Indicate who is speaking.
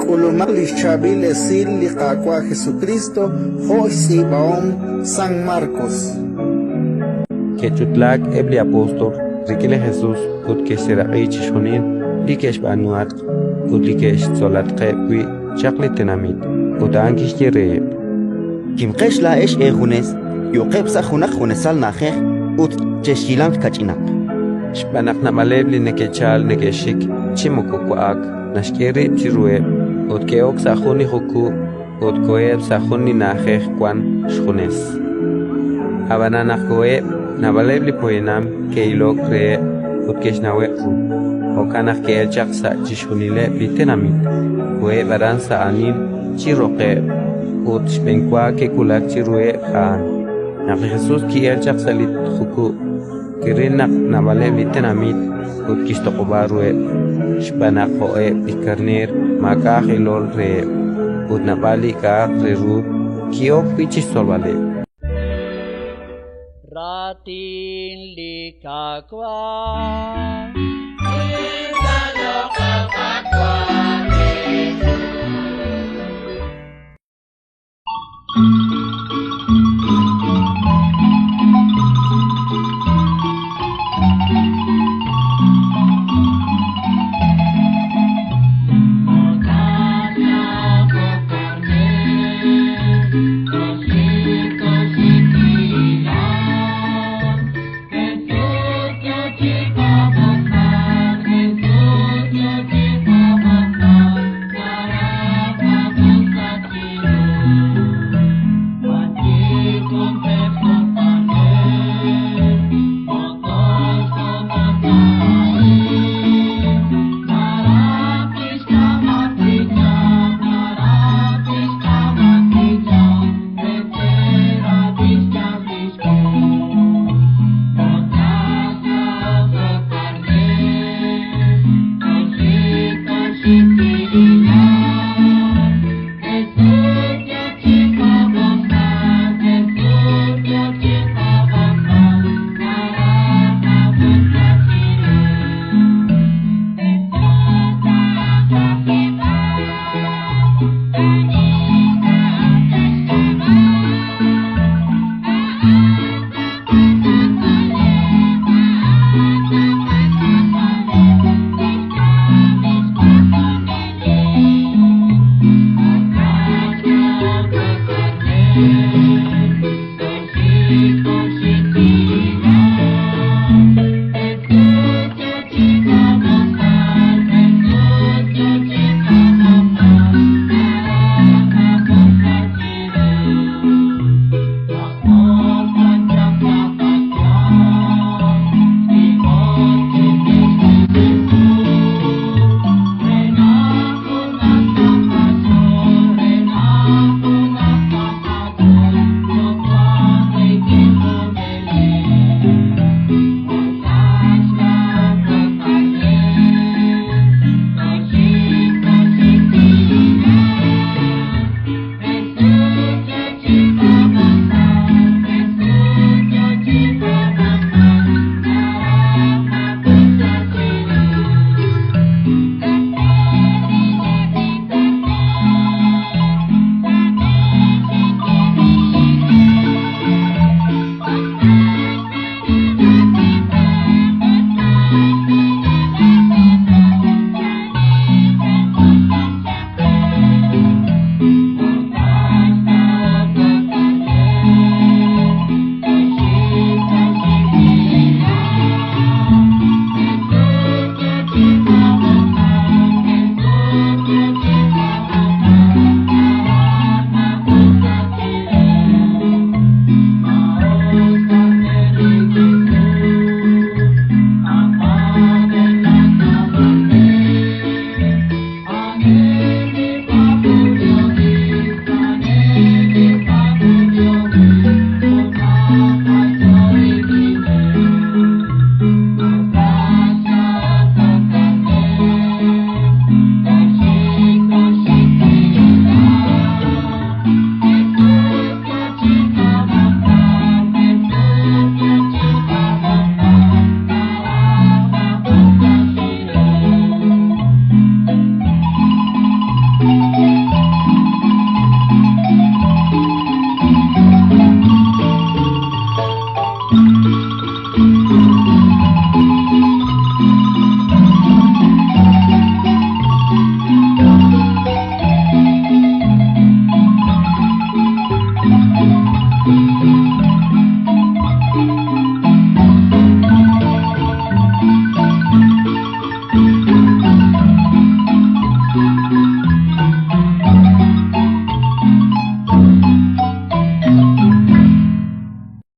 Speaker 1: K'ulumaq li xChaab'il Esil li Qaawa' Jesukriist jo' xtz'iib'ahom San Markos.
Speaker 2: Ke'ch'utlaak eb' li apóstol rik'in li Jesus ut ke'xseeraq'i chixjunil li ke'xb'aanuhatq ut li ke'xtzolatqeb' wi' chaq li tenamit. Ut a'an kixye reheb':
Speaker 3: Kimqex laa'ex eejunes, yo'qeb' sa' junaq junesal na'ajej ut chexhilanq kach'inaq.
Speaker 2: Xb'aan naq naab'aleb' li neke'chalk neke'xik chi moko wa'ak naxk'e rib' chiruheb', ut ke'ok sa' jun li jukub' ut koheb' sa' jun li na'ajej wank xjunes. Ab'anan naq koheb', naab'aleb' li poyanam ke'ilok reheb' ut ke'xnaweb' ru; jo'kan naq ke'elk chaq sa' chixjunileb' li tenamit, koheb' aran sa' aanil chi roqeb' ut xb'enwa ke'wulak chiruheb' a'an. Naq li Jesus ki'elk chaq sa' li jukub', kiril naq naab'aleb' li tenamit ut kixtoq'ob'a ruheb', xb'aan naq jo'eb' li karneer maak'a' aj ilol reheb', ut naab'al li k'a'aq re ru ki'ok wi' chi xtzolb'aleb'.
Speaker 4: Raatin li Qaawa'.